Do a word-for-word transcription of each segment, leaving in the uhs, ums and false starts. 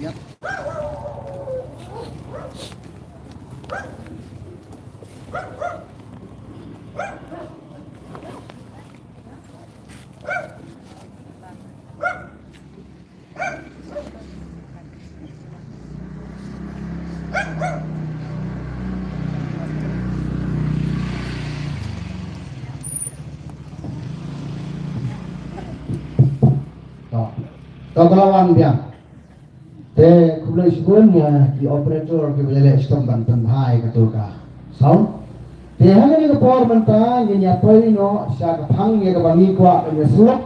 To. To, ka la wan biang. Te khublei shibun ïa ki operator kiba la leh shitom ban pynbha ïa kato ka sound. Te ha kane ka por mynta ngin ïa poi noh sha ka phang ïa kaba ngi kwah ban ïa sylok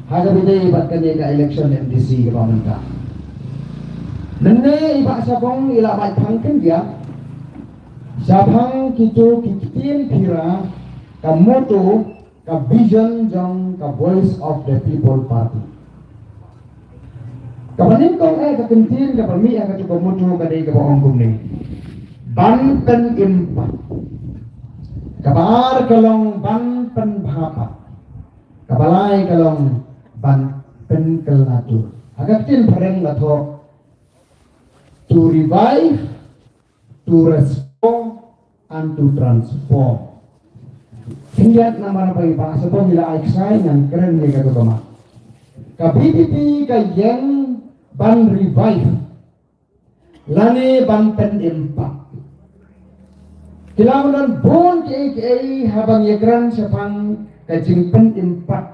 ha kaba ïadei bad kane ka election M D C kaba mynta. Mynne i Bah Shabong i la bai phang khyndiat shaphang kito ki ktien phira, ka motto, ka vision jong ka Voice of the People Party. Kaba nyngkong eh ka kyntien kaba mih ha kato ka motto ka dei kaba ong kumne: Ban pynimpat. Kaba ar ka long ban pynbha pat. Kaba lai ka long ban pynkylla tur. Ha ka ktien phareng la thoh: to revive, to restore and to transform. Khyndiat namar ba i Bah Shabong i la ai ksai, ngan kren ïa kato ka mat. Ka V P P ka ïeng ban revive lane ban pynimpat. Ki la ong don bun kiei kiei haba ngi ïakren shaphang ka jingpynimpat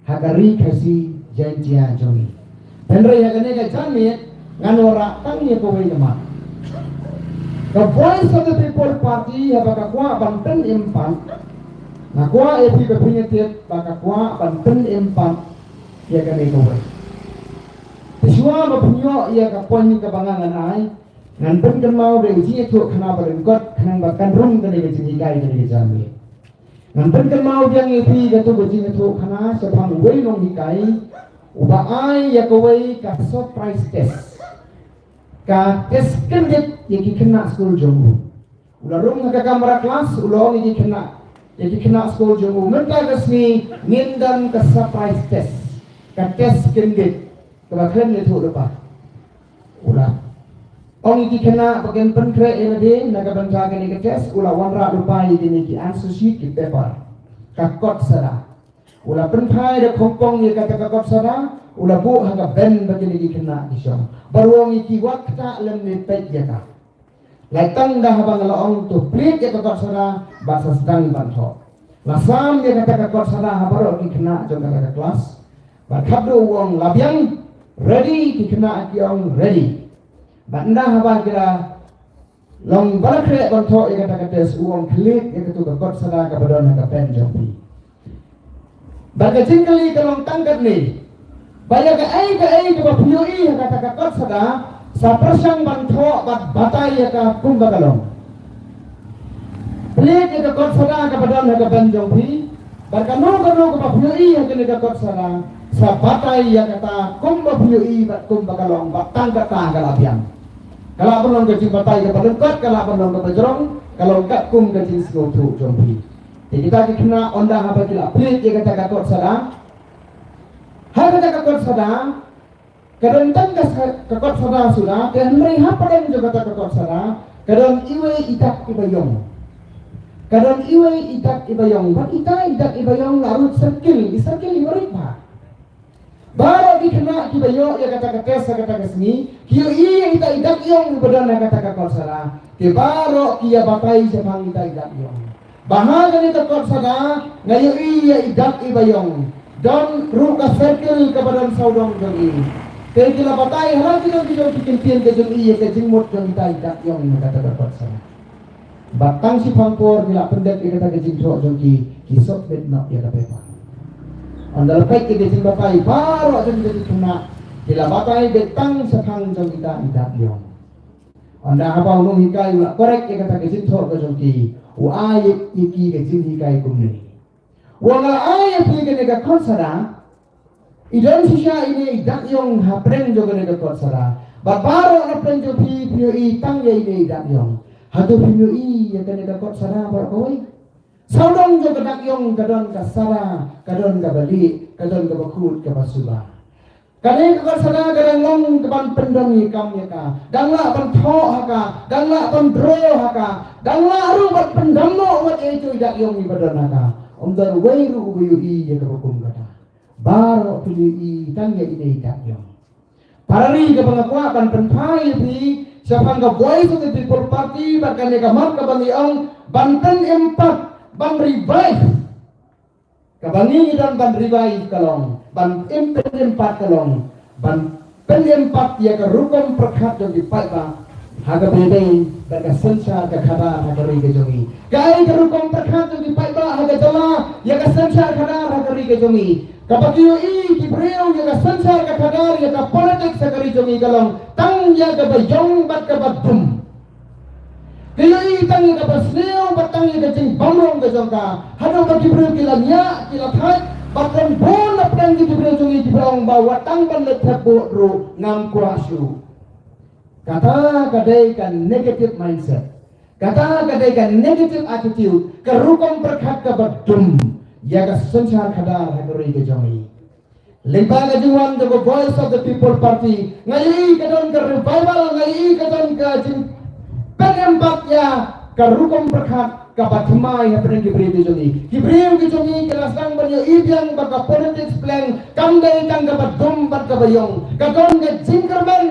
ha ka ri Khasi Jaiñtia jong ngi. Hynrei ha kane ka janmiet ngan wanrah tang ïa kawei ka mat. Ka Voice of the People Party haba ka kwah ban pynimpat, nga kwah ïa phi ba phin ïatip ba ka kwah ban pynimpat ïa kane kawei. Te shuwa ba phin ïoh ïa ka point kaba nga ngan ai, ngan pynkynmaw da ka jingïathuhkhana ba lyngkot khnang ba kan rung kane ka jinghikai kane ka janmiet. Ngan pynkynmaw biang ïa phi kato ka jingïathuhkhana shaphang uwei u nonghikai uba ai ïa kawei ka surprise test. Ka test kyndit ïa ki khynnah skul jong u. U la rung ha ka kamra klas, u la ong ïa ki khynnah, ïa ki khynnah skul jong u, mynta ka sngi ngin don ka surprise test. Ka test kyndit kaba khlem ïathuh lypa. U la ong ïa ki khynnah ba kin pynkhreh ïa lade na ka bynta kane ka test, u la wanrah lypa ïa kine ki answer sheet, ki paper, ka kot sada. U la pynphai da khongpong ïa kata ka kot sada, u la buh ha ka bench ba kine ki khynnah ki shong. Bad u ong ïa ki, wat ktah lymne peit ïa ka. Lait tang da haba nga la ong to plied ïa ka kot sada bad sa sdang ban thoh. La sam ïa kata ka kot sada ha baroh ki khynnah jong kata ka klas. Bad khadduh u ong la biang, ready, ki khynnah ki ong ready. Bad ynda haba ki la long ba la khreh ban thoh ïa kata ka test, u ong khlieh ïa kato ka kot sada kaba don ha ka bench jong phi. Bad ka jingkylli ka long tang katne, ba ïa kaei kaei kaba phi ïohi ha kata ka kot sada, sa pyrshang ban thoh bad batai ïa ka kumba ka long. Plied ïa ka kot sada kaba don ha ka bench jong phi, bad kano kano kaba phi ïohi ha kane ka kot sada, sa batai ïa kata kumba phi ïohi bad kumba ka long, bad tang kata ka la biang. Ka lah ban long ka jingbatai kaba lyngkot, ka lah ban long kaba jrong, ka long katkum ka jingsngewthuh jong phi. Te kita ki khynnah ynda haba ki la plied ïa kata ka kot sada, ha kata ka kot sada ka don tang ka sa-, ka kot sada suda, te hynrei hapdeng jong kata ka kot sada ka don iwei i dak iba ïong. Ka don iwei i dak iba ïong, bad ita i dak iba ïong la rut circle, i circle iba rit bha. Baroh ki khynnah kiba ïoh ïa kata ka test ha kata ka sngi ki ïohi ïa ita i dak ïong iba don ha kata ka kot sada. Te baroh ki ïa batai shaphang ita i dak ïong. Ba ha kane ka kot sada nga ïohi ïa i dak iba ïong. Don ruh ka circle kaba don sawdong jong i. Te ki la batai ha la ki jong ki jong ki kyntien ka jong i ïa ka jingmut jong ita i dak ïong ha kata ka kot sada. Bad tang shiphang por ki la pyndep ïa kata ka jingthoh jong ki, ki submit noh ïa ka paper. Ynda la peit ïa ka jingbatai baroh jong ki khynnah, ki la batai beit tang shaphang jong kita i dak ïong. Ynda haba u nonghikai u la correct ïa kata ka jingthoh ka jong ki, u ai ïa ki ka jinghikai kumne. Wa nga la ai ïa phi kane ka kot sada. I don shisha ine i dak ïong hapdeng jong kane ka kot sada. Bad baroh na pdeng jong phi phi ïohi tang ïa ine i dak ïong. Hato phi ïohi ïa kane ka kot sada baroh kawei? Sawdong jong ka dak ïong ka don ka sada, ka don kaba lieh, ka don kaba khuid, kaba suba. Kane ka konsada ka dang long ka ban pyndon ïa kam ïa ka. Dang lah ban thoh ha ka. Dang lah ban draw ha ka. Dang lah ruh ban pyndam noh wat ïa ito i dak ïong iba don ha ka. Ym don uwei ruh uba ïohi ïa ka rukom kata. Baroh phi ïohi tang ïa ine i dak ïong. Para ri kaba nga kwah ban pynphai ïa phi shaphang ka Voice of the People Party bad kane ka mat kaba ngi ong ban pynimpat, ban revive. Kaba ngi ngi don ban revive ka long, ban im pynimpat ka long ban pynimpat ïa ka rukom pyrkhat jong ki paidbah ha kaba ïadei bad ka synshar ka khadar ha ka ri ka jong ngi. Kaei ka rukom pyrkhat jong ki paidbah ha ka jylla ïa ka synshar khadar ha ka ri ka jong ngi? Kaba ki ïohi ki briew ïa ka synshar ka khadar, ïa ka politics ha ka ri jong ngi ka long tang ïa kaba ïong bad kaba dum. Ki ïohi tang ïa kaba sniew bad tang ïa ka jingbymrong ka jong ka. Haduh ba ki briew ki la ñiah, ki la thait, bad don bun na pdeng ki briew jong ngi kiba ong ba wat tang ban leit thep vote ruh ngam kwah shuh. Kata ka dei ka negative mindset. Kata ka dei ka negative attitude, ka rukom pyrkhat kaba dum ïa ka synshar khadar ha ka ri ka jong ngi. Lyngba ka jingwan jong ka Voice of the People Party, nga ïohi ka don ka revival, nga ïohi ka don ka jingpynimpat ïa ka rukom pyrkhat kaba thymmai hapdeng ki briew ki jong ngi. Ki briew ki jong ngi ki la sdang ban ïohi biang ba ka politics pleng kam dei tang kaba dum bad kaba ïong, ka don ka jingkyrmen.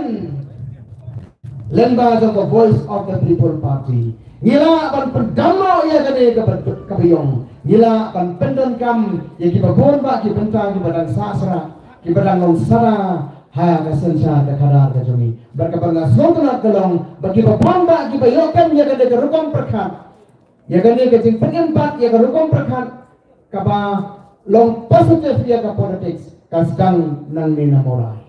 Lyngba jong ka Voice of the People Party, ngi lah ban pyndam noh ïa kane kaba, kaba ïong. Ngi lah ban pyndonkam ïa kiba bun bah ki bynta kiba dang sah syrah, kiba dang long sara ha ka synshar ka khadar ka jong ngi. Bad kaba nga sngewtynnat ka long ba kiba bun bah kiba ïoh kem ïa kane ka rukom pyrkhat, ïa kane ka jingpynimpat ïa ka rukom pyrkhat kaba long positive ïa ka politics ka sdang nangne na Mawlai.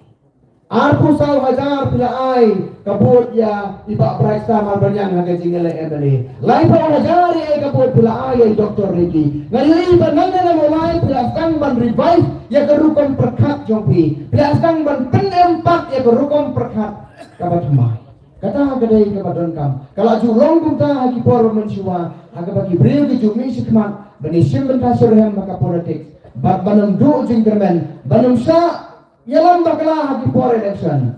Arphew saw hajar phi la ai ka vote ïa i Bah Brightstar Marbaniang ha ka jingïaleh M L A. Laiphew hajar ïa ka vote phi la ai ïa i Doctor Ricky. Nga ïohi ba nangne na Mawlai phi la sdang ban revive ïa ka rukom pyrkhat jong phi. Phi la sdang ban pynimpat ïa ka rukom pyrkhat kaba thymmai. Kata ka dei kaba donkam. Ka la ju long kumta ha ki por mynshuwa, ha kaba ki briew ki ju mih shakhmat ban ïashim bynta syrhem ha ka politics. Bad ban ym duh jingkyrmen, ban ym shah ïalam bakla ha ki por election.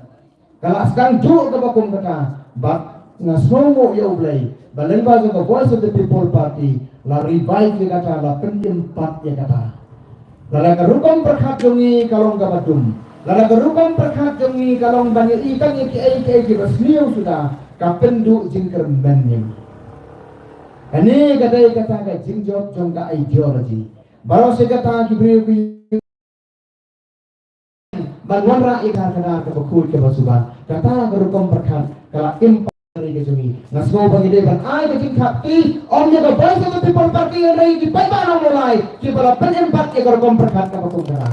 Ka la sdang duh kaba kum kata, bad nga sngewnguh ïa U Blei ba lyngba jong ka Voice of the People Party la revive ïa kata, la pynimpat ïa kata. Lada ka rukom pyrkhat jong ngi ka long kaba dum, lada ka rukom pyrkhat jong ngi ka long ban ïohi tang ïa kiei kiei kiba sniew suda, ka pynduh jingkyrmen ïa ngi. Kane ka dei kata ka jingjop jong ka ideology. Baroh shi katta ki briew ki ban wanrah ïa ka khadar kaba khuid kaba suba. Kata ka rukom pyrkhat ka la im ha ka ri ka jong ngi. Nga sngew ba ngi dei ban ai ka jingthap kti, ym ïa ka Voice of the People Party hynrei ki paidbah na Mawlai kiba la pynimpat ïa ka rukom pyrkhat kaba kum kata.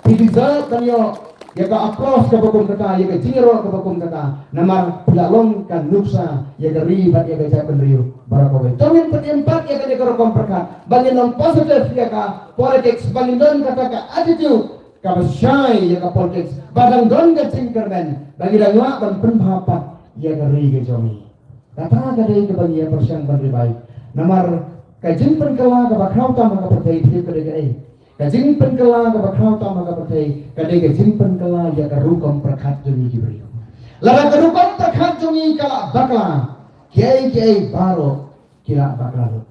Phi deserve ban ïoh ïa ka applause kaba kum kata, ïa ka jingïaroh kaba kum kata. Namar phi la long ka nuksa ïa ka ri bad ïa ka jaitbynriew baroh kawei. To ngin pynimpat ïa kane ka rukom pyrkhat ba ngin long positive ïa ka politics, ba ngin don kata ka attitude kaba shai ïa ka politics, ba dang don ka jingkyrmen, ba ngi dang lah ban pynbha pat ïa ka ri ka jong ngi. Kata ka dei kaba ngi ïa pyrshang ban revive. Namar ka jingpynkylla kaba khraw tam ha ka pyrthei, phi tip ka dei kaei? Ka jingpynkylla kaba khraw tam ha ka pyrthei ka dei ka jingpynkylla ïa ka rukom pyrkhat jong ngi ki briew. Lada ka rukom pyrkhat jong ngi ka la bakla, kiei kiei baroh ki la bakla lut.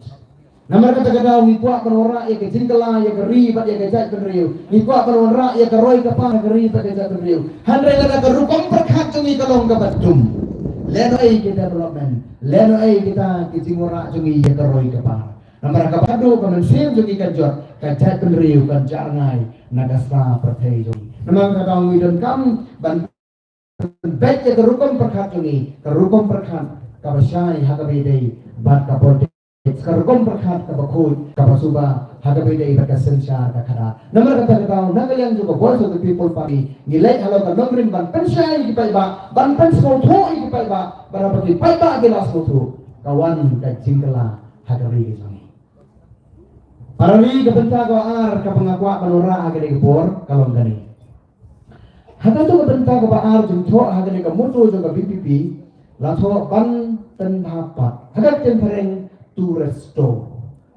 Namar kata ka daw ngi kwah ban wanrah ïa ka jingkylla ïa ka ri bad ïa ka jaitbynriew. Ngi kwah ban wanrah ïa ka roi ka par ha ka ri bad ka jaitbynriew. Hynrei lada ka rukom pyrkhat jong ngi ka long kaba dum, lehnohei ki development, lehnohei kita ki jingwanrah jong ngi ïa ka roi ka par. Namar kaba haduh ka mynsiem jong ngi kan jot, ka jaitbynriew kan janai na ka sla pyrthei jong ngi. Namar kata ngi donkam ban beit ïa ka rukom pyrkhat jong ngi, ka rukom pyrkhat kaba shai ha kaba ïadei bad ka politics, ka rukom pyrkhat kaba khuid kaba suba ha kaba ïadei bad ka synshar ka khadar. Namar kata ka daw na ka liang jong ka Voice of the People Party ngi leit halor ka nongrim ban pynshai ïa ki paidbah, ban pynsngewthuh ïa ki paidbah, bad haba ki paidbah ki la sngewthuh ka wan ka jingkylla ha ka ri ka jong ngi. Para ri, ka bynta kaba ar kaba nga kwah ban wanrah ha kane ka por ka long kane. Ha katu ka bynta kaba ar jong thoh ha kane ka motto jong ka V P P la thoh ban pynbha pat. Ha ka ktien phareng to restore.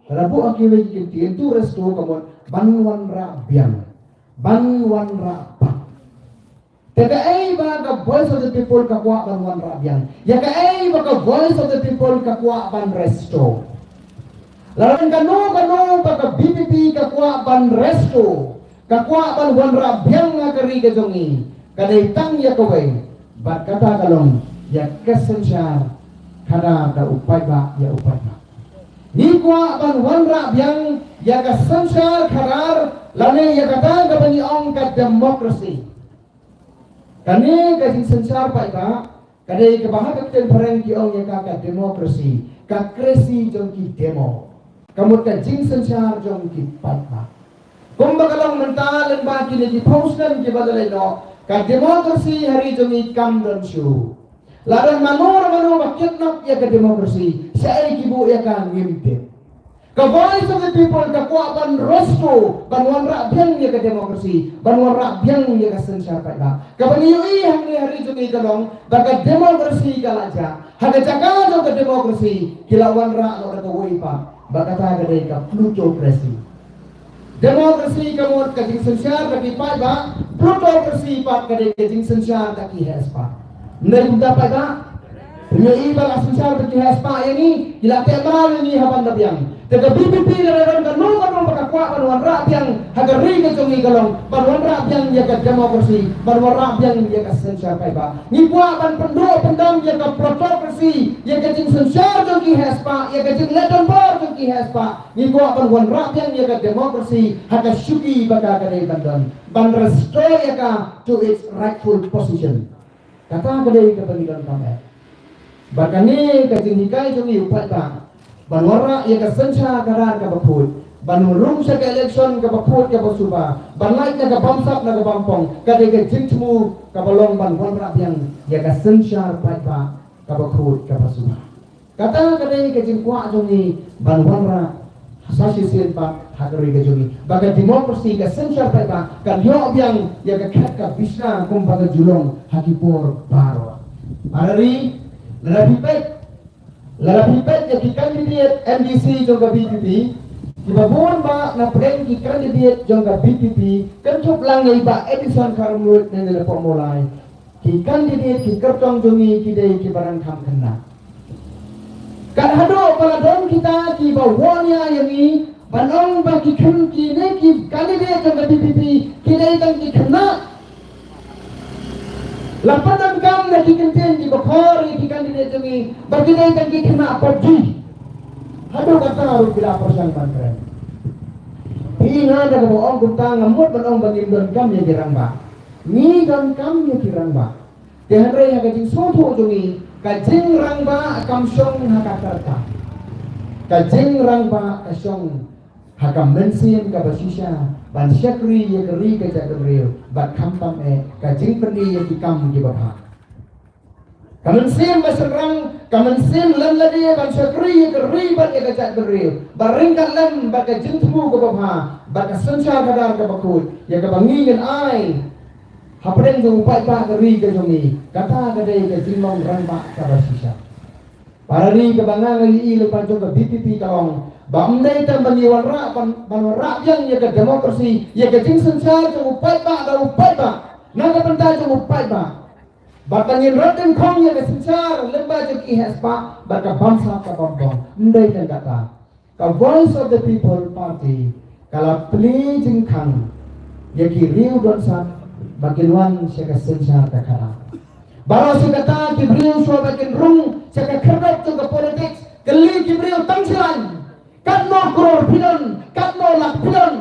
Lada buh ha kiwei ki ktien to restore ka mut ban wanrah biang. Ban wanrah pat. Te kaei ba ka Voice of the People ka kwah ban wanrah biang? Ïa kaei ba ka Voice of the People ka kwah ban restore? Lada kano kano ba ka VPP ka kwah ban restore, ka kwah ban wanrah biang ha ka ri ka jong ngi, ka dei tang ïa kawei, bad kata ka long ïa ka synshar khadar da u paidbah ïa u paidbah. Ngi kwah ban wanrah biang ïa ka synshar khadar, lane ïa kata kaba ngi ong ka democracy. Kane ka jingsynshar paidbah ka dei kaba ha ka ktien phareng ki ong ïa ka ka democracy, ka kresi jong ki demo. Ka mut ka jingsynshar jong ki paidbah. Kumba ka long mynta lyngba kine ki phew snem kiba la leit noh, ka democracy ha ri jong ngi kam don shuh. La don mano mano ba kidnap ïa ka democracy, shaei ki buh ïa ka ngim tip. Ka Voice of the People ka kwah ban restore, ban wanrah biang ïa ka democracy, ban wanrah biang ïa ka synshar paidbah. Kaba ngi ïohi hangne ha ri jong ngi ka long ba ka democracy ka la jah. Ha ka jaka jong ka democracy ki la wanrah noh da kawei pat, ba kata ka dei ka plutocracy. Democracy ka mut ka jingsynshar da ki paidbah, plutocracy pat ka dei ka jingsynshar da ki heh spah. Ym dei kumta paidbah? Phi ïohi ba la synshar da ki heh spah ïa ngi, ki la teh mraw ïa ngi ha ban da biang. Te ka VPP lada don kano kano ba ka kwah ban wanrah biang ha ka ri ka jong ngi ka long ban wanrah biang ïa ka democracy, ban wanrah biang ïa ka synshar paidbah. Ngi kwah ban pynduh pyndam ïa ka plutocracy, ïa ka jingsynshar jong ki heh spah, ïa ka jingleh donbor jong ki heh spah. Ngi kwah ban wanrah biang ïa ka democracy ha ka shuki ba ka ka dei ban don, ban restore ïa ka to its rightful position. Kata ka dei kaba ngi donkam eh. Bad kane ka jinghikai jong ngi u paidbah ban wanrah ïa ka synshar khadar kaba khuid, ban rung sha ka election kaba khuid kaba suba, ban lait na ka bamsap na ka bampong, ka dei ka jingthmu kaba long ban wanrah biang ïa ka synshar paidbah kaba khuid kaba suba. Kata ka dei ka jingkwah jong ngi ban wanrah sa shisien pat ha ka ri ka jong ngi ba ka democracy, ka synshar paidbah kan ïoh biang ïa ka khet ka bishna kumba ka ju long ha ki por baroh. Para ri, lada phi peit, lada phi peit ïa ki candidate MDC jong ka VPP, kiba bun bah na pdeng ki candidate jong ka VPP, kynthup lang ïa i Bah Edison Kharumluid ne Lehpoh Mawlai, ki candidate, ki kyrtong jong ngi ki dei kiba dang kham khynnah. Kat haduh ba la don kita kiba wan ïa ïa ngi ban ong ba ki khyn, kine ki candidate jong ka VPP ki dei tang ki khynnah. La pyndonkam na ki kyntien kiba khor ïa ki candidate jong ngi ba ki dei tang ki khynnah PUBG. Haduh kata ruh ki la pyrshang ban kren. Phi nga da kaba ong kumta, nga mut ban ong ba ngim donkam ïa ki rangbah. Ngi donkam ïa ki rangbah. Te hynrei ha ka jingsngewthuh jong ngi, ka jingrangbah kam shong ha ka kyrta. Ka jingrangbah ka shong ha ka mynsiem kaba shisha ban shakri ïa ka ri ka jaitbynriew, bad khamtam eh ka jingpyni ïa ki kam kiba bha. Ka mynsiem ba shynrang, ka mynsiem lem lade ban shakri ïa ka ri bad ïa ka jaitbynriew, bad ryngkat lem bad ka jingthmu kaba bha bad ka synshar khadar kaba khuid, ïa kaba ngi ngin ai hapdeng jong u paidbah ka ri ka jong ngi, kata ka dei ka jinglong rangbah kaba shisha. Para ri, kaba nga nga ïohi lyngba jong ka VPP ka long ba ym dei tang ba ngi wanrah, ban, ban wanrah biang ïa ka democracy, ïa ka jingsynshar jong u paidbah da u paidbah, na ka bynta jong u paidbah. Bad ba ngin rat dyngkhong ïa ka synshar lyngba jong ki heh spah bad ka bamsap ka bampong. Ym dei tang kata. Ka Voice of the People Party ka la plie jingkhang ïa ki riew don sat ba kin wan sha ka synshar ka khadar. Baroh shi katta ki briew shuwa ba kin rung sha ka khyrdop jong ka politics, kylli ki briew tang shi laiñ, katno klur phi don, katno lak phi don.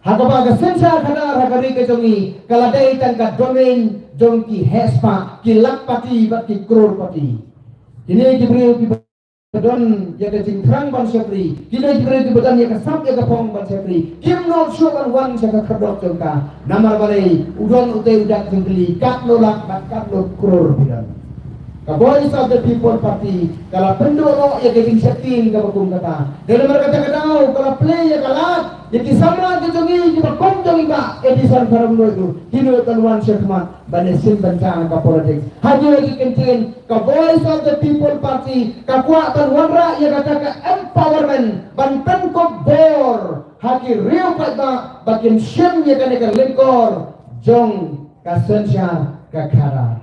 Ha kaba ka synshar khadar ha ka ri ka jong ngi ka la dei tang ka domain jong ki heh spah, ki lakhpati bad ki crorepati. Kine ki briew kiba don ïa ka jingthrang ban shakri, kine ki briew kiba don ïa ka sap ïa ka phong ban shakri, kim nud shuh ban wan sha ka khyrdop jong ka. Namar balei? U don utei u dak jingkylli, katno lak bad katno klur phi don. Ka Voice of the People Party ka la pynduh noh ïa ka jingsheptieng kaba kum kata. Dei namar kata ka daw ka la plie ïa ka lad ïa ki samla ki jong ngi kiba kum jong i Bah Edison Kharumluid ruh, ki nud ban wan shakhmat ban ïashim bynta ha ka politics. Ha kine ki kyntien, ka Voice of the People Party ka kwah ban wanrah ïa kata ka empowerment, ban pynkup bor ha ki riew paidbah ba kin shim ïa kane ka lyngkor jong ka synshar ka khadar.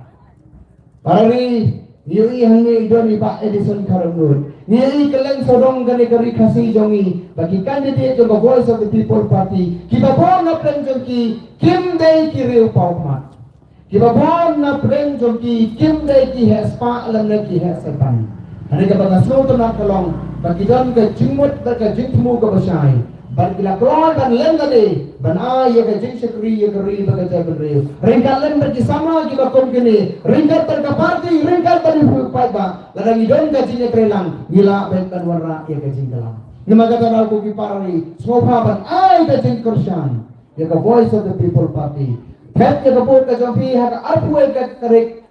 Para ri, ngi ïohi hangne i don i Bah Edison Kharangnud. Ngi ïohi kylleng sawdong kane ka ri Khasi jong ngi, ba ki candidate jong ka Voice of the People Party, kiba bun na pdeng jong ki kim dei ki riew paw khmat. Kiba bun na pdeng jong ki kim dei ki heh spah lane ki heh syrpan. Hynrei kaba nga sngewtynnat ka long ba ki don ka jingmut bad ka jingthmu kaba shai, bad ki la kloi ban leh lade ban ai ïa ka jingshakri ïa ka ri bad ka jaitbynriew. Ryngkat lem bad ki samla kiba kum kine, ryngkat bad ka party, ryngkat bad ki paidbah, lada ngi don ka jingïatreilang, ngi lah beit ban wanrah ïa ka jingïalang. Namar kata, ko ki para ri, sngewbha ban ai ka jingkyrshan ïa ka Voice of the People Party. Thep ïa ka vote ka jong phi ha ka arphew wei ka tarik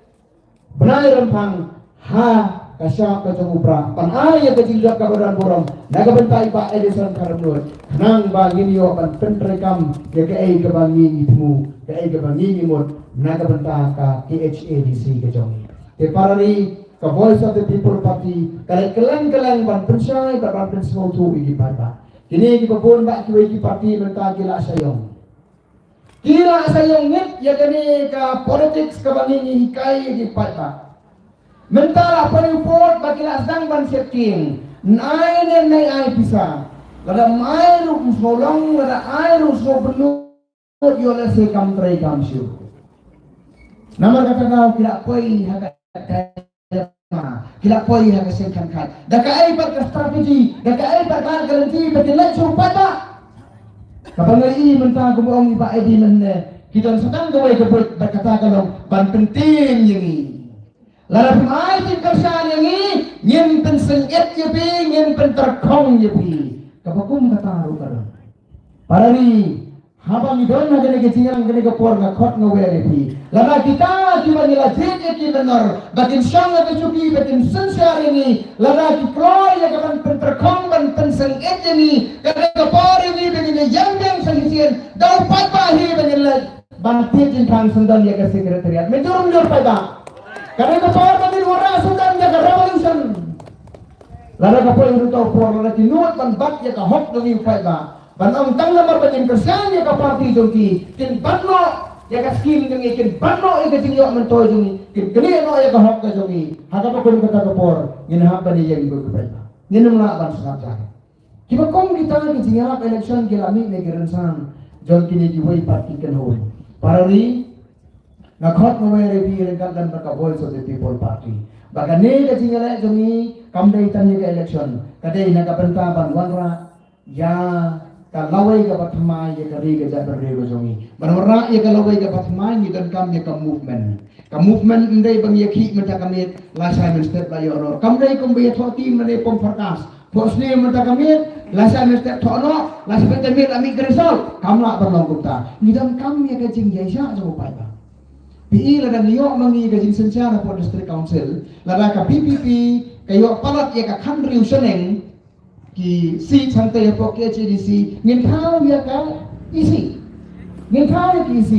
bnai Rymphang, ha ka shap ka jong u Prah, ban ai ïa ka jingjop kaba don burom na ka bynta i Bah Edison Kharangnud, khnang ba ngin ïoh ban pyntreikam ïa kaei kaba ngi ngi thmu, kaei kaba ngi ngi mut na ka bynta ka K H A D C ka jong ngi. Te para ri, ka Voice of the People Party ka leit kylleng kylleng ban pynshai bad ban pynsngewthuh ïa ki paidbah. Kine kiba bun ba kiwei ki party mynta ki la shah ïong. Ki la shah ïong ngeit ïa kane ka politics kaba ngi ngi hikai ïa ki paidbah. Mynta la poi report ba ki la sdang ban sheptieng. Nai ne nai ai pisa. Lada mai ruh sngewlong, lada ai ruh sngewbynnud, ïoh lehse kam trei kam siew. Namar kata daw ki la poi ha ka Ki la poi ha ka seng khan khat. Da kaei pat ka strategy, da kaei pat ka lynti ba kin leit shuh pat ba. Kaba ngi ïohi mynta kumba ong i Bah Eddie mynne, ki don sa tang kawei ka buit bad kata ka long ban pyntieng ïa ngi. Lada phim ai jingkyrshan ïa ngi, ngin pynsengit ïa phi, ngin pyntyrkhong ïa phi. Kaba kum kata ruh ka don. Para ri, haba ngi don ha kane ka jingïalang, kane ka por nga khot nga wer ïa phi. Lada kita kiba ngi la jied ïa ki mynnor ba kin shong ha ka shuki ba kin synshar ïa ngi, lada ki kloi ïa ka ban pynpyrkhong ban pynsengit ïa ngi, kane ka por ïa ngi ba ngin ïa ïeng biang sa shisien. Da u paidbah hi ba ngin leit ban tied jingkhang syndon ïa ka secretariat. Mynjur mynjur paidbah. Kane ka por ba ngin wanrah syndon ïa ka revolution. Lada ka poi ruh ta u por, lada ki nud ban bat ïa ka hok jong ngi u paidbah. Ban ong tang namar ba ngin kyrshan ïa ka party jong ki, kin bat noh ïa ka skim jong ngi, kin bat noh ïa ka jingïoh myntoi jong ngi, kin knieh noh ïa ka hok ka jong ngi. Ha kaba kum kata ka por ngin hap ban ïeng bad u paidbah. Ngin ym lah ban sngap jar. Kiba kum kita ki jingïalap election ki la mih na ki rynsan jong kine kiwei pat ki kynhun. Para ri, nga khot nga wer ïa phi ryngkat lem bad ka Voice of the People Party ba kane ka jingïaleh jong ngi kam dei tang ïa ka election, ka dei na ka bynta ban wanrah ïa ka lawei kaba thymmai ïa ka ri ka jaitbynriew ka jong ngi. Ban wanrah ïa ka lawei kaba thymmai ngi donkam ïa ka movement. Ka movement ym dei ba ngi ïakhih mynta ka miet, lashai mynstep la ïoh ror. Kam dei kumba ïathoh team lane pom pharkas. Thoh sniew mynta ka miet, lashai mynstep thoh noh, lashai mynta miet la mih ka result. Kam lah ban long kumta. Ngi donkam ïa ka jingïaishah jong u paidbah. Phi i lada ngi ïoh ma ngi ka jingsynshar hapoh District Council, lada ka V P P ka ïoh palat ïa ka khathynriew shaneng ki seat hangtei hapoh K H A D C, ngin thaw ïa ka E C. Ngin thaw ïa ka E C.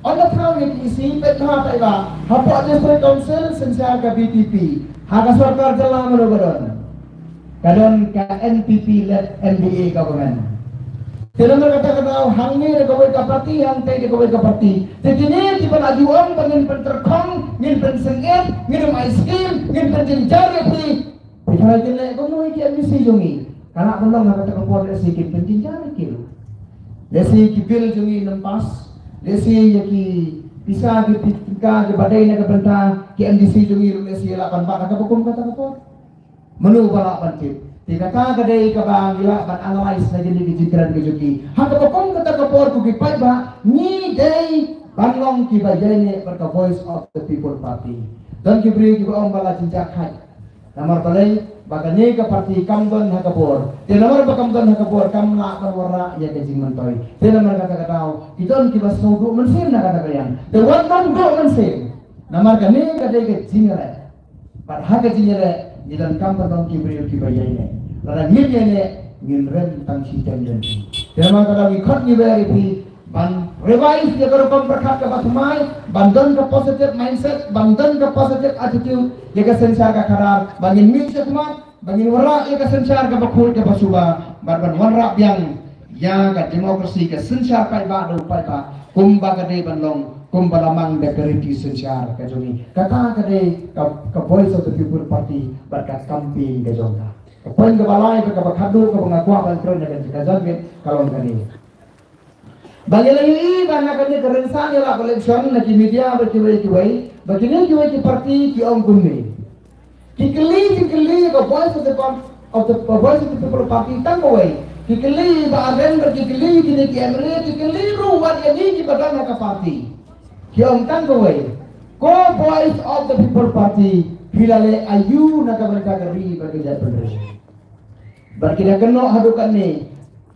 Ynda thaw ïa ka E C, peit bha paidbah, hapoh District Council synshar ka V P P. Ha ka sorkar jylla mano ba don? Ka don ka N P P led M D A government. Te namar kata ka daw hangne da kawei ka party, hangtei da kawei ka party. Te kine kiba la ju ong ba ngin pyntyrkhong, ngin pynsengit, ngin ym ai skim, ngin pynjynjar ïa phi. Phi tharai kin leh kumno ïa ki M D C jong ngi? Ka lah ban long ha kata ka por lehse kin pynjynjar ïa ki ruh. Lehse ki bill jong ngi ym pass, lehse ïa ki pisa ki tyngka kiba dei na ka bynta ki M D C jong ngi ruh lehse lah ban bat ha kaba kum kata ka por. Mano ba lah ban tip? Te kata ka dei kaba ngi lah ban analyse na kine ki jingkren ki jong ki. Ha kaba kum kata ka por ko ki paidbah, ngi dei ban long kiba ïaineh bad ka Voice of the People Party. Don ki briew kiba ong ba la jynjar khait. Namar balei? Ba kane ka party kam don ha ka bor. Te namar ba kam don ha ka bor kam lah ban wanrah ïa ka jingmyntoi. Te namar kata ka daw ki don kiba sngewduh mynsiem na kata ka liang. Te wat nym duh mynsiem. Namar kane ka dei ka jingïaleh. Bad ha ka jingïaleh ngi donkam ban long ki briew kiba ïaineh. Lada ngim ïaineh ngin rem tang shiteng lynti. Te namar kata ngi khot ngi wer ïa phi ban revise ïa ka rukom pyrkhat kaba thymmai, ban don ka positive mindset, ban don ka positive attitude ïa ka synshar ka khadar, ba ngin mih shakhmat, ba ngin wanrah ïa ka synshar kaba khuid kaba suba, bad ban wanrah biang ïa ka democracy, ka synshar paidbah da u paidbah kumba ka dei ban long Kumba la mang da ka riti synshar ka jong ngi. Kata ka dei ka, ka Voice of the People Party bad ka campaign ka jong ka. Ka point kaba lai bad kaba khadduh kaba nga kwah ban kren ha kane ka janmiet ka long kane. Ba ngi la ïohi ba na kane ka rynsan ïalap election na ki media bad kiwei kiwei, ba kine kiwei ki party ki ong kumne. Ki kylli, ki kylli ka Voice of the Pam-, of the, uh, Voice of the People Party tang kawei. Ki kylli Bah Ardent, ki kylli kine ki M L A, ki kylli ruh wat ïa ngi kiba don ha ka party. Ki ong tang kawei. Ko Voice of the People Party, phi la leh aïu na ka bynta ka ri bad ka jaitbynriew? Bad ki da kynnoh haduh katne,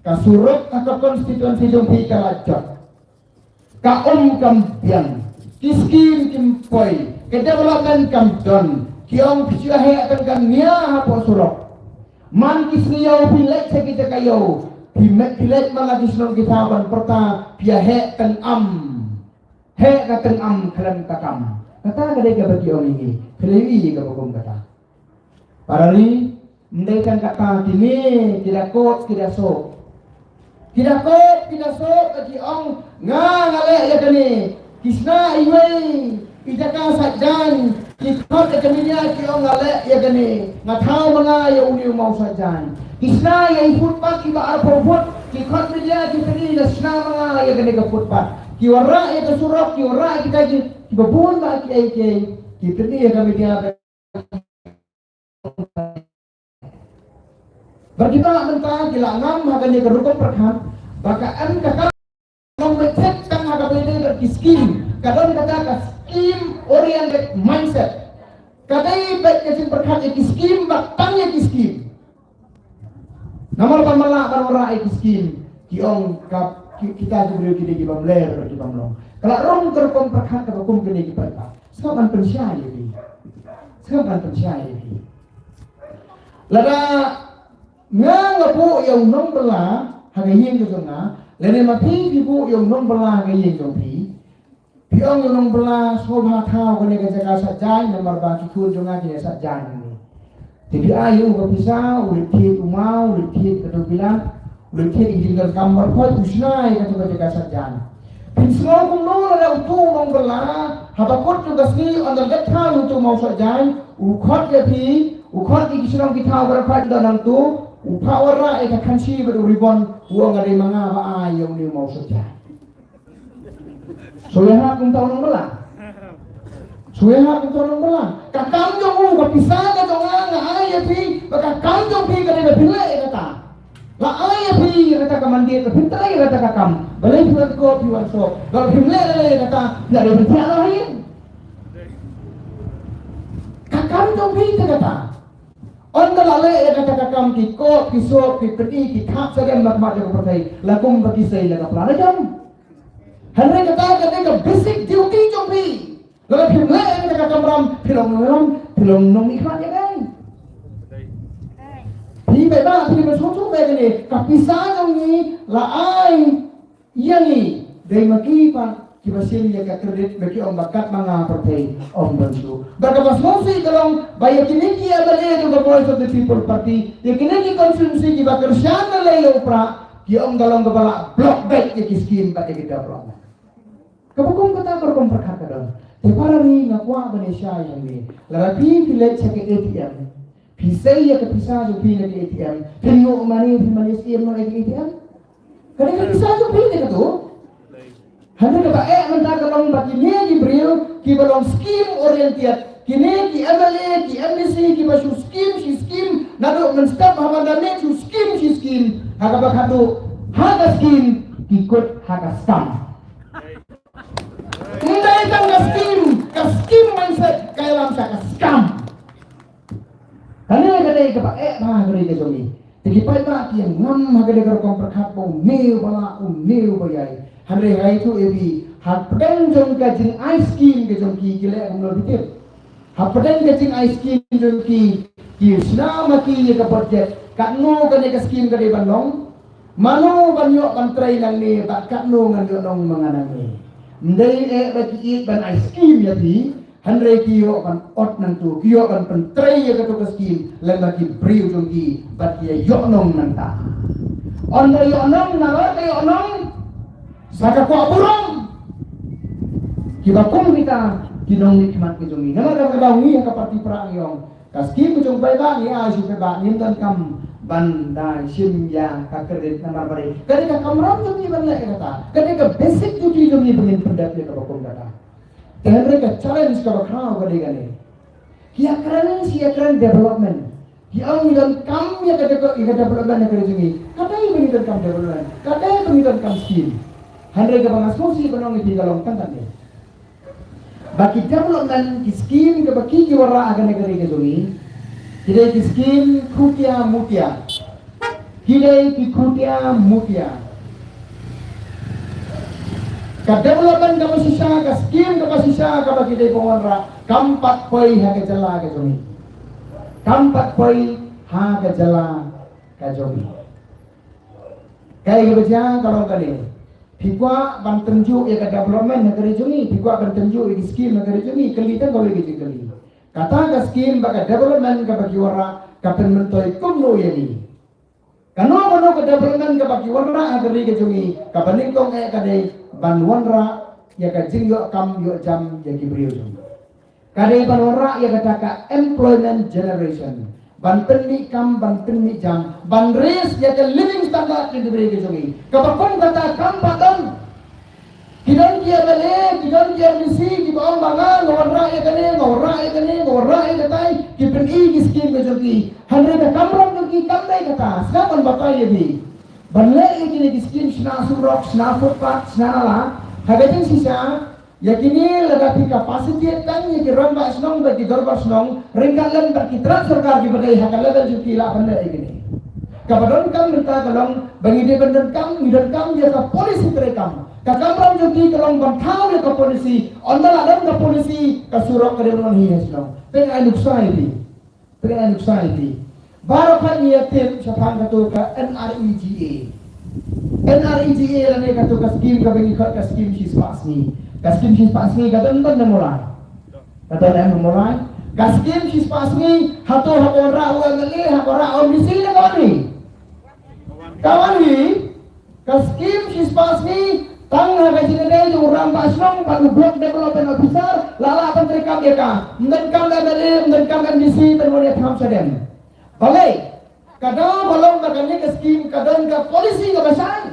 ka surok ha ka constituency jong phi ka la jot. Ka um kam biang, ki skim kim poi, ka development kam don, ki ong phi shu heh tang ka nia hapoh surok. Man ki sngi ïew phi leit sha ki jaka ïew, phi met phi leit man la ki shnong ki thaw ban pyrta phi ïa heh tang am. Heh ka tang am khlem ka kam. Kata ka dei kaba ki ong ïa ngi, phi la ïohi kaba kum kata. Para ri, ym dei tang kata kine, ki da kop, ki da sop. Ki da kop, ki da sop, ki ong, nga, nga leh ïa kane. Ki shna iwei i jaka saitjaiñ, ki khot ïa ka media, ki ong nga leh ïa kane. Nga thaw ma nga ïa une u maw saitjaiñ. Ki shna ïa i footpath kiba arphew foot, ki khot media, ki pyni nga shna ma nga ïa kane ka footpath. Ki wanrah ïa ka surok, ki wanrah ïa kita ki, kiba bun bah kiei kiei, ki pyni ïa ka media. Bad kita mynta ki la ngam ha kane ka rukom pyrkhat ba ka em ka kam long beit tang ha kaba ïadei bad ki skim. Ka don kata ka scheme oriented mindset. Ka dei beit ka jingpyrkhat ïa ki skim bad tang ïa ki skim. Namar ba man la ban wanrah ïa ki skim, ki ong ka, ki, kita ki briew ki dei ki bym ler, ki bym long. Ka la rung ka rukom pyrkhat kaba kum kane ki pyrkhat. Sngap ban pynshai ïa ki. Sngap ban pynshai ïa ki. Lada nga nga buh ïa u nongbylla ha ka ïing ka jong nga, lane ma phi phi buh ïa u nongbylla ha ka ïing jong phi. Phi ong ïa u nongbylla sngewbha thaw kane ka jaka saitjaiñ namar ba ki khun jong nga ki ïa saitjaiñ. Te phi ai ïa u ka pisa, u leit thied u maw, u leit thied ka dewbilat, u leit thied ïa ki jingdonkam baroh, u shna ïa kata ka jaka saitjaiñ. Phin sngew kumno lada uto u nongbylla haba kut jong ka sngi ynda dep thaw ïa uto u maw saitjaiñ, u khot ïa phi, u khot ïa ki shnong ki thaw baroh, don hangto, u phah wanrah ïa ka khansi bad u ribon, u ong nga dei ma nga ba ai ïa une u maw saitjaiñ. Shu ïahap kumta u nongbylla. Shu ïahap kumta u nongbylla. Ka kam jong u, ka pisa ka jong nga nga ai ïa phi, ba ka kam jong phi ka dei ba phin leh ïa kata. La ai ïa phi ïa kata ka mandate, ba phin trei ïa kata ka kam. Balei phi wan kop, phi wan sop. Ba phim leh leh ïa kata, la dei phin thiah noh ha ïing. Ka kam jong phi te kata. Ynda la leh ïa kata ka kam ki kop, ki sop, ki pyni, ki thap sha dem bad ka pyrthei. La kum ba ki sei la ka plan la jam. Hynrei kata ka dei ka basic duty jong phi. Lada phim leh ïa kata ka kamram, phi long nongïalam, phi long nongmihkhmat ïa kaei. Phi bad ba phi ba sngewthuh ba kane ka pisa jong ngi la ai ïa ngi dei ma ki pat kiba shim ïa ka credit ba ki ong ba kat ma nga pyrthei ym ban shu. Ba kaba sngewsih ka long ba ïa kine ki M L A jong ka Voice of the People Party, ïa kine ki constituency kiba kyrshan lei ïa u prah, ki ong ka long kaba la block beit ïa ki skim bad ïa ki development. Kaba kum kata ka rukom pyrkhat ka don. Te para ri nga kwah ban ïa shai hangne. Lada phi phi leit sha ka A T M, phi sei ïa ka pisa jong phi na ka A T M, phin nguh mane, phin mane siem noh ïa ka A T M. Ka dei ka pisa jong phi ne kato. Hynrei kaba eh mynta ka long ba kine ki briew kiba long scheme oriented, kine ki M L A, ki M D C kiba shu scheme shi scheme, naduh mynstep ha Mandamit shu scheme shi scheme, ha kaba khadduh ha ka scheme ki kut ha ka scam. Ym dei tang ka scheme, ka scheme mindset ka ïalam sha ka scam. Kane ka dei kaba eh bha ha ka ri ka jong ngi. Te ki paidbah ki ïa ngam ha ka dei ka rukom pyrkhat ba une u ba lah, une u ba ïai. Hynrei ha itu ebi hapdeng jong ka jingai skim ka jong ki ki leh kumno bitit. Hapdeng ka jingai skim jong ki ki shna ma ki ïa ka budget. Katno kane ka skim ka dei ban long. Mano ban ïoh ban trei nangne bad katno ngan ïoh nong ma nga nangne. Ym dei eh ba ki ïeit ban ai skim ïa phi. Hynrei ki ïoh ban ot nangtu, ki ïoh ban pyntrei ïa kato ka skim lem bad ki briew jong ki bad ki ïoh nong nangta. Ynda ïoh nong, nalor ka ïoh nong sa ka kwah burom. Kiba kum kita ki nongmihkhmat ki jong ngi. Namar kata ka daw ngi ha ka party Prah ngi ong, ka skim ka jong paidbah ngi ai sha paidbah, ngim donkam ban da shim ïa ka credit namar ba dei ka dei ka kamram jong ngi ban leh ïa kata. Ka dei ka basic duty jong ngi ba ngin pyndep ïa kaba kum kata. Te hynrei ka challenge kaba khraw ka dei kane. Ki ïakren, ki ïakren development. Ki ong ngi donkam ïa ka de-, ïa ka development ha ka ri jong ngi. Ka dei ba ngi donkam development. Ka dei ba ngi donkam skim. Hynrei kaba nga sngewsih ban ong ïa phi ka long tang kane. Ba ki development, ki skim kaba ki, ki wanrah ha kane ka ri ka jong ngi, ki dei ki skim khutia mutia. Ki dei ki khutia mutia. Ka development kaba shisha, ka skim kaba shisha kaba ki dei ban wanrah, kam pat poi ha ka jylla ka jong ngi. Kam pat poi ha ka jylla ka jong ngi. Kaei kaba jia ka long kane. Phi kwah ban tynjuh ïa ka development ha ka ri jong ngi, phi kwah ban tynjuh ïa ki skim ha ka ri jong ngi, kylli tang kawei ka jingkylli. Kata ka skim bad ka development kaba ki wanrah ka pynmyntoi kumno ïa ngi? Kano kano ka development kaba ki wanrah ha ka ri ka jong ngi, kaba nyngkong eh ka dei ban wanrah ïa ka jingïoh kam ïoh jam ïa ki briew jong ngi. Ka dei ban wanrah ïa kata ka employment generation. Ban pynmih kam, ban pynmih jam, ban raise ïa ka living standard jong ki briew ki jong ngi. Kaba kum kata kam pat don. Ki don ki M L A, ki don ki M D C, kiba ong ba nga, nga wanrah ïa kane, nga wanrah ïa kane, nga wanrah ïa katai, ki pyni ki skim ka jong ki. Hynrei ka kamram jong ki kam dei kata, sngap ban batai ïa phi. Ban leh ïa kine ki skim shna surok, shna footpath, shna nala. Ha ka jingshisha, ïa kine lada phi capacity tang ïa ki rangbah shnong bad ki dorbar shnong, ryngkat lem bad ki tnat sorkar kiba dei ha ka level jong ki lah ban leh ïa kine. Kaba donkam mynta ka long ba ngi dei ban donkam, ngi donkam ïa ka policy treikam. Ka kamram jong ki ka long ban thaw ïa ka policy, ynda la don ka policy ka surok ka dei ban wan hi ha shnong. Te nga ai nuksa ïa phi. Te nga ai nuksa ïa phi. Baroh khat ngi ïa tip shaphang katu ka N R E G A. N R E G A lane katu ka skim kaba ngi khot ka skim shispah sngi. Ka skim shispah sngi ka don don ne mawlai? Ka don ne mawlai? Ka skim shispah sngi hato haba wanrah u M L A, haba wanrah u M D C ne ka wan hi? Ka wan hi. Ka skim shispah sngi tang ha ka jingïadei jong u rangbah shnong bad u block development officer, la lah ban treikam ïa ka. Ym donkam M L A, ym donkam M D C ban wan ïa tham shadem. Balei? Ka daw ba long ba kane ka skim ka don ka policy kaba shai.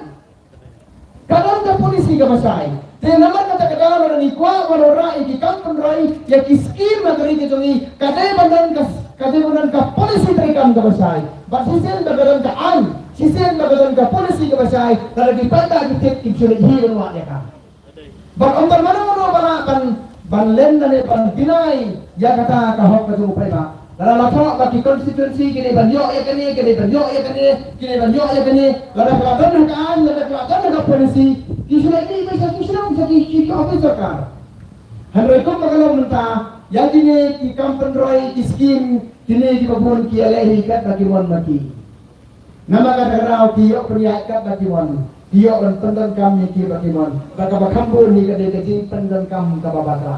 Ka don ka policy kaba shai. Te namar kata ka daw lada ngi kwah ban wanrah ïa ki kam pynroi, ïa ki skim ha ka ri ka jong ngi, ka dei ban don ka, ka dei ban don ka policy treikam kaba shai. Bad shisien ba ka don ka aiñ, shisien ba ka don ka policy kaba shai, lada ki paidbah ki tip, kim shym leit hi ban wad ïa ka. Bad ym don mano mano ba lah ban, ban len lane ban deny ïa kata ka hok ka jong u paidbah. Lada la thoh ba ki constituency ki dei ban ïoh ïa kane, ki dei ban ïoh ïa kane, ki dei ban ïoh ïa kane. Lada ka la don ha ka aiñ, lada ka la don ha ka policy, ki shu leit mih beit sha ki shnong, sha ki, ki, ki office sorkar. Hynrei kumba ka long mynta, ïa kine ki kam pynroi, ki skim, kine kiba bun ki ïaleh hi katba ki mon ma ki. Namar kata ka daw ki ïoh pynïaid katba ki mon, ki ïoh ban pyndonkam ïa ki ba ki mon. Bad kaba kham bun hi ka dei ka jingpyndonkam kaba bakla.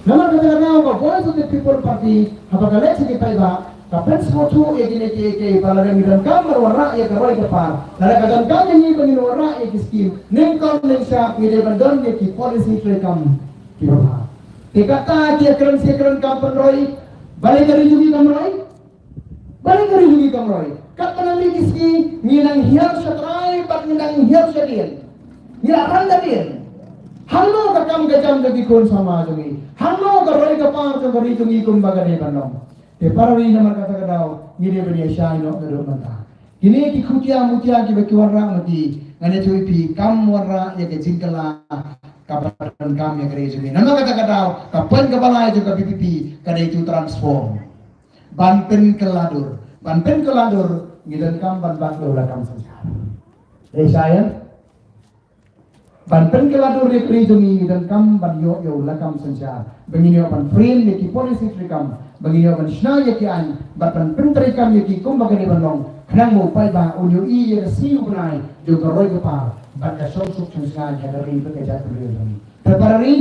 Namar kata ka daw ka Voice of the People Party haba ka leit sha ki paidbah, ka pynsngewthuh ïa kine kiei kiei ba lada ngi donkam ban wanrah ïa ka roi ka par, lada ka donkam ïa ngi ba ngin wanrah ïa ki skim, nyngkong nyngshap ngi dei ban don ïa ki policy treikam kiba bha. Te kata ki ïakren shi ïakren kam pynroi, balei ka ri jong ngi kam roi? Balei ka ri jong ngi kam roi? Katba nang mih ki sngi ngi nang hiar sha trai bad ngi nang hiar sha dien. Ngi la rang da dien. Hangno ka kam ka jam jong ki khun samla jong ngi? Hangno ka roi ka par jong ka ri jong ngi kumba ka dei ban long? Te para ri, namar kata ka daw ngi dei ban ïashai noh naduh mynta. Kine ki khutia mutia kiba ki wanrah ma ki, ngan ïathuh ïa phi, kam wanrah ïa ka jingkylla kaba donkam ïa ka ri jong ngi. Namar kata ka daw ka point kaba lai jong ka V P P ka dei to transform. Ban pynkylla dur, ban pynkylla dur, ngi donkam ban bat ïa u lakam synshar. Dei shai ïa? Ban pynkylla dur ïa ka ri jong ngi, ngi donkam ban ïoh ïa u lakam synshar. Ba ngin ïoh ban frame ïa ki policy treikam, ba ngin ïoh ban shna ïa ki aiñ, bad ban pyntreikam ïa ki kumba ka dei ban long. Khnang ba u paidbah un ïohi ïa ka sngi u bnai jong ka roi ka par bad ka shongsuk shongsngain ha ka ri bad ka jaitbynriew jong ngi. Te para ri,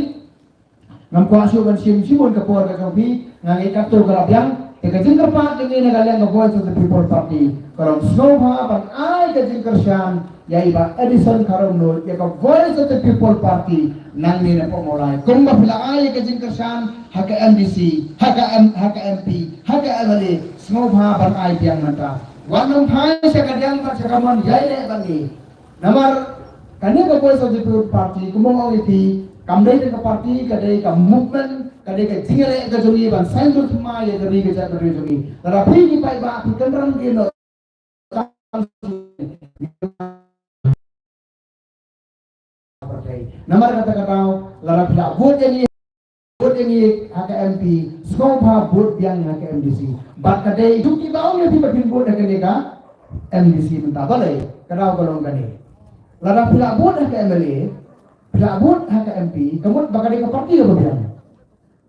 ngam kwah shuh ban shim shibun ka por ka jong phi, nga ngeit katto ka la biang, Te ka jingkyrpad jong ngi na ka liang ka Voice of the People Party ka long sngewbha ban ai ka jingkyrshan ïa i Bah Addison Kharumnuid ïa ka Voice of the People Party nangne na Pohmawlai. Kumba phi la ai ïa ka jingkyrshan ha ka M D C, ha ka M, ha ka M P, ha ka M L A, sngewbha ban ai biang mynta. Wat nym phai sha ka diang bad sha ka mon, ïaineh bad ngi. Namar kane ka Voice of the People Party, kumba ong ïa phi, kam dei ka party, ka dei ka movement, ka dei ka jingïaleh ka jong ngi ban saiñdur thymmai ïa ka ri ka jaitbynriew jong ngi. Lada phi ki paidbah phi kynran ïa no. Namar kata ka daw, lada phi la vote ïa ngi, vote ïa ngi ha ka M P, sngewbha vote biang ha ka M D C. Bad ka dei jong ki ba ong ïa phi ba phin vote ha kane ka M D C mynta, balei? Ka daw ka long kane. Lada phi la vote ha ka M L A, phi la vote ha ka M P, ka mut ba ka dei ka party kaba biang.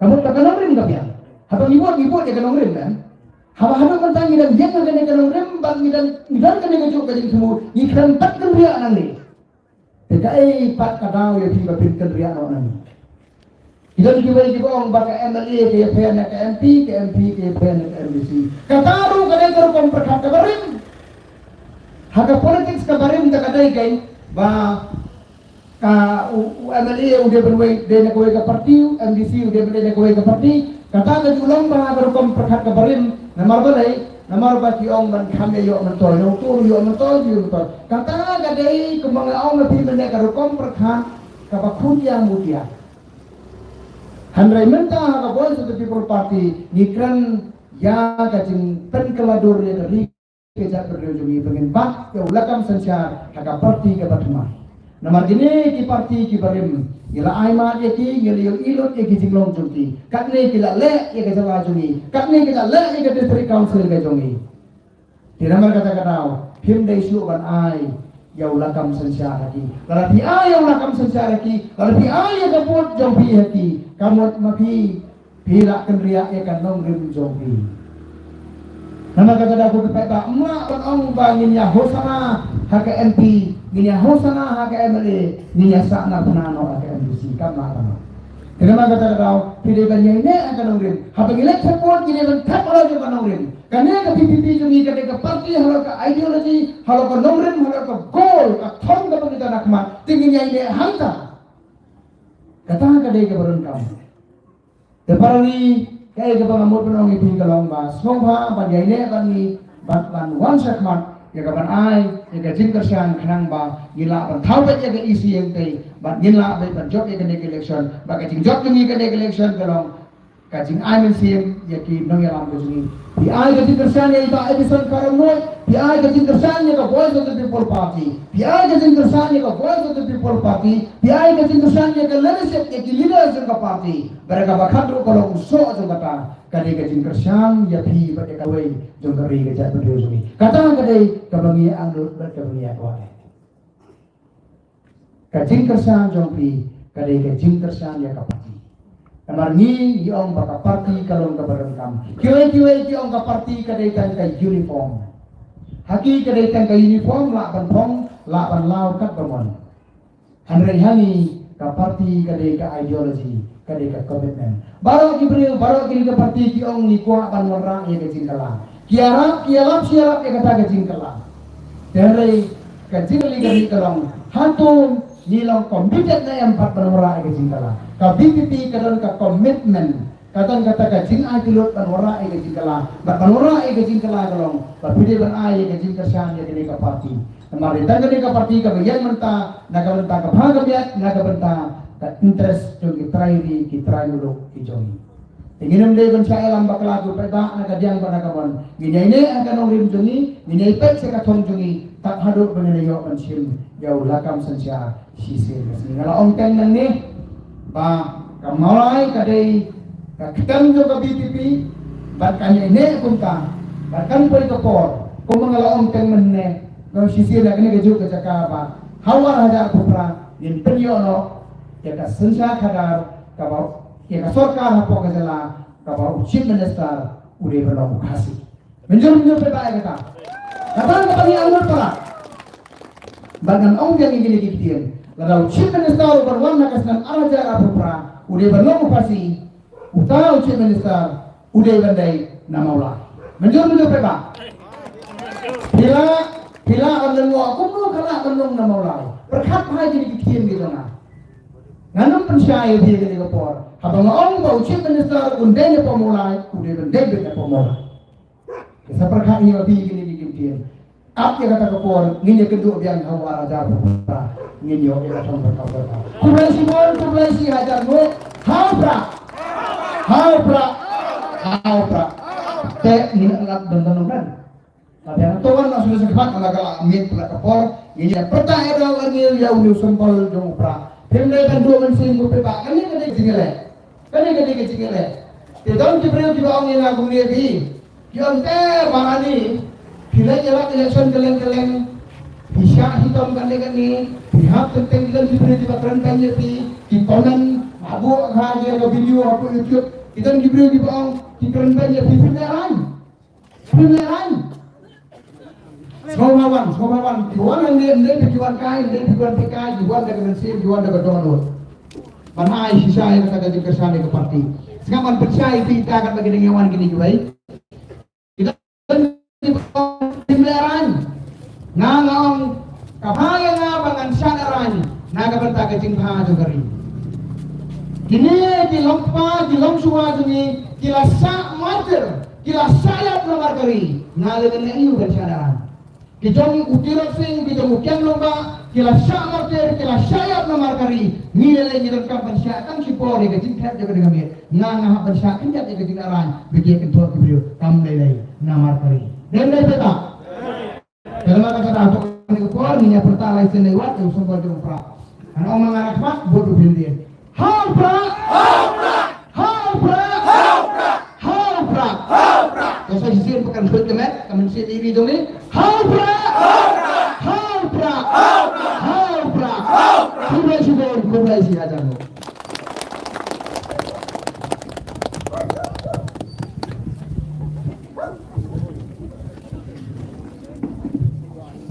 Ka mut ba ka nongrim ka biang. Haba ngi vote, ngi vote ïa ka nongrim, em? Haba haduh mynta ngi dang ïeng ha kane ka nongrim, bad ngi dang, ngi dang kane kajuh ka jingthmu, ngi khlem pat kynriah nangne. Te kaei pat ka daw ïa phi ba phin kynriah noh nangne? Ki don kiwei kiba ong ba ka M L A ka ïapher na ka M P, ka M P ka ïapher na ka M D C. Kata ruh ka dei ka rukom pyrkhat kaba rim. Ha ka politics kaba rim te ka dei kein ba ka u, u M L A u dei ban wei, dei na kawei ka party, u M D C u dei ban dei na kawei ka party. Kata ka ju long ba ka rukom pyrkhat kaba rim. Namar balei? Namar ba ki ong ban kham ïa ïoh myntoi, na uto ruh ïoh myntoi, ïoh myntoi. Kata ka dei kumba nga ong ïa phi mynne, ka rukom pyrkhat kaba khun ïa mut ïa. Hynrei mynta ha ka Voice of the People Party ngi kren ïa ka jingpynkylla dur ïa ka ri ka jaitbynriew jong ngi, ba ngin bat ïa u lakam synshar ha ka party kaba thymmai. Namar kine ki party kiba rim, ngi la ai mad ïa ki, ngi la ïohi lut ïa ki jinglong jong ki. Katne ki la leh ïa ka jylla jong ngi, katne ki la leh ïa ka district council ka jong ngi. Te namar kata ka daw phim dei shuh ban ai ïa u lakam synshar ha ki. Lada phi ai ïa u lakam synshar ha ki, lada phi ai ïa ka vote jong phi ha ki, ka mut ma phi phi la kynriah ïa ka nongrim jong phi. Namar kata da, ko ki paidbah, ym lah ban ong ba ngin ïa hosana ha ka M P, ngin ïa hosana ha ka M L A, ngin ïa sahna phna noh ha ka M D C, kam lah ban ong. Te namar kata ka daw phi dei ban ïaineh ha ka nongrim. Haba ngi leit support ngi dei ban thep halor jong ka nongrim. Kane ka V P P jong ngi ka dei ka party halor ka ideology, halor ka nongrim, halor ka goal, ka thong kaba ngi don ha khmat. Te ngin ïaineh hangta. Kata ka dei kaba donkam. Te para ri, kaei kaba nga mut ban ong ïa phi ka long ba sngewbha ban ïaineh bad ngi, bad ban wan shakhmat ïa ka ban ai ïa ka jingkyrshan khnang ba ngin lah ban thaw beit ïa ka E C hangtei, bad ngin lah beit ban jop ïa kane ka election. Bad ka jingjop jong ngi kane ka election ka long ka jingai mynsiem ïa ki nongïalam ka jong ngi. Phi ai ka jingkyrshan ïa i Bah Addison Kharumnuid, phi ai ka jingkyrshan ïa ka Voice of the People Party, phi ai ka jingkyrshan ïa ka Voice of the People Party, phi ai ka jingkyrshan ïa ka leadership, ïa ki leaders jong ka party. Bad kaba khatduh ka long u soh jong kata, ka dei ka jingkyrshan ïa phi bad ïa kawei jong ka ri ka jaitbynriew jong ngi. Kata ka dei kaba ngi angnud bad kaba ngi ïa kwah. Ka jingkyrshan jong phi ka dei ka jingkyrshan ïa ka party. Namar ngi ngi ong ba ka party ka long kaba donkam. Kiwei kiwei ki ong ka party ka dei tang ka uniform. Ha ki ka dei tang ka uniform, lah ban phong, lah ban law katba mon. Hynrei ha ngi ka party ka dei ka ideology, ka dei ka commitment. Baroh ki briew, baroh kine ki party ki ong ngi kwah ban wanrah ïa ka jingkylla. Ki ïarap, ki ïalap shi ïalap ïa kata ka jingkylla. Te hynrei ka jingkylli ka dei ka long, hato ngi long committed ne em pat ban wanrah ïa ka jingkylla? Ka V P P ka don ka commitment, ka don kata ka jingai kyllut ban wanrah ïa ka jingkylla. Bad ban wanrah ïa ka jingkylla ka long ba phi dei ban ai ïa ka jingkyrshan ïa kane ka party. Namar dei tang kane ka party kaba ïeng mynta na ka bynta ka bha ka miat, na ka bynta ka interest jong ki trai ri, ki trai muluk ki jong ngi. Te ngin ym dei ban shah ïalam bakla, ko paidbah, na ka diang bad na ka mon. Ngin ïaineh ha ka nongrim jong ngi, ngin ïai peit sha ka thong jong ngi, tad haduh ba ngin ïoh ban shim ïa u lakam synshar shisien ka sngi. Nga la ong teng nangne ba ka Mawlai ka dei ka kyrteng jong ka V P P, bad kan ïaineh kumta, bad kan poi ka por kumba nga la ong teng mynne, ka shisien na kane kajuh ka jaka ba ha u ar hajar arphew phra ngin pynïoh noh ïa ka synshar khadar kaba, ïa ka sorkar hapoh ka jylla kaba u Chief Minister u dei ban long u Khasi. Mynjur mynjur phi ba ïa kata. Kata kaba ngi angnud palat. Bad ngan ong biang ïa kine ki ktien. Lada u Chief Minister u ban wan ha ka snem ar hajar arphew phra, u dei ban long u Khasi, uta u Chief Minister u dei ban dei na Mawlai. Mynjur mynjur phi ba. Phi lah, phi lah ban lyngngoh kumno ka lah ban long na Mawlai. Pyrkhat bha ïa kine ki ktien ki jong nga. Ngan ym pynshai ïa phi kane ka por. Haba nga ong ba u Chief Minister un dei na Mawlai, u dei ban dei beit na Mawlai. Sa pyrkhat ïa phi kine ki ktien. Ap ïa kata ka por, ngin ïa kynduh biang ha u ar hajar phra. Ngin ïoh ïa ka thong ka thong ka. Khublei shibun, khublei shi hajar nguh. Ha u Prah. Ha u Prah. Ha u Prah. Te ngin ïa lap don don don. Te biang to wan na shu shu khmat na ka la miet la ka por. Ngin ïa pyrta ïa dong ngin ïa u ni u symbol jong u Prah. Phim dei ban duh mynsiem u phi ba kane ka dei jingïaleh. Kane ka dei ka jingïaleh. Te don ki briew kiba ong ïa nga kumne phi. Ki ong te Maharani, phi leit ïalap election kylleng kylleng. Phi shah shitom kane kane. Phi hap teng teng, ki don ki briew kiba kren beiñ ïa phi. Ki comment, ba buh ha ïa ka video hapoh YouTube. Ki don ki briew kiba ong ki kren beiñ ïa phi, phi lehrain. Phi lehrain. Sngewbha wan, sngewbha wan. Ki wan hangne, ym dei phi ki wan kai, ym dei phi ki wan phi kai, ki wan da ka mynsiem, ki wan da ka dohnud. Ban ai shisha ïa kata ka jingkyrshan ïa ka party. Sngap ban pynshai ïa phi ïa kata ka ding ïa wan kine kiwei. Ki don kiba ong phim lehrain. Nga nga ong ka bha ïa nga ba ngan shah lehrain na ka bynta ka jingbha jong ka ri. Kine ki long kpa, ki long shuwa jong ngi, ki la shah martyr. Ki la shah ïap namar ka ri, nga lei ban leh aïu ban shah lehrain. Ki jong u Tirot Sing, ki jong u Kem Longbah, ki la shah martyr, ki la shah ïap namar ka ri. Ngi lei ngi donkam ban shah tang shipor ïa ka jingthep jong ka ding ka miet. Nga nga hap ban shah khyndiat ïa ka jinglehrain, ba ki kynthoh ki briew kam lei lei namar ka ri. Dei dei phi ta. Te namar kata, to kane ka por ngin ïa pyrta lai sien lai wat ïa u symbol jong u Prah. Ngan ong ma nga na khmat, vote u Bhim Dien. Ha u Prah! Ha u Prah! Ha u Prah! Te sa shisien ba kan khot ka met, ka mynsiem ïa ki jong ngi. Ha u Prah! Ha u Prah! Ha u Prah! Khublei shibun, khublei shi hajar nguh.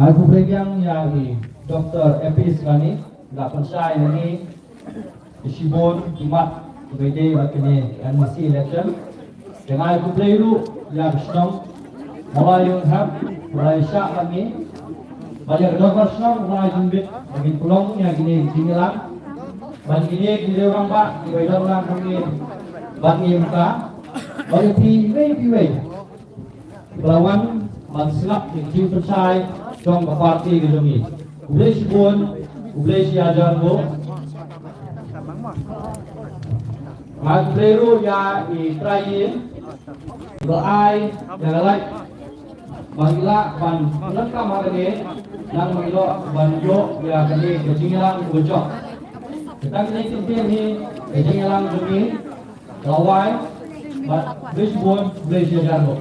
Ai khublei biang ïa i Doctor Epis Rani, la pynshai ïa ngi shibun ki mat kiba ïadei bad kine M D C election. Te nga ai khublei ruh ïa ka shnong Mawlai Ïewhynrep, ba la ïashah bad ngi. Bad ïa ka dorbar shnong, ba la ai jingbit ba ngin pynlong ïa kine ki jingïalang. Bad kine ki rangbah kiba ïadon lang hangne bad ngi mynta. Bad ïa phi iwei pa iwei. Ba la wan ban sngap ïa ka jingpynshai jong ka party ka jong ngi. Khublei shibun, khublei shi hajar nguh. Nga khublei ruh ïa i trai ïing ba ai ïa ka lait ba ngi lah ban pyndonkam ha kane, nang ba ngi lah ban ïoh ïa kane ka jingïalang kaba jop. Kata kane ka ktien hi ka jingïalang jong ngi. Ka la wai bad khublei shibun, khublei shi hajar nguh.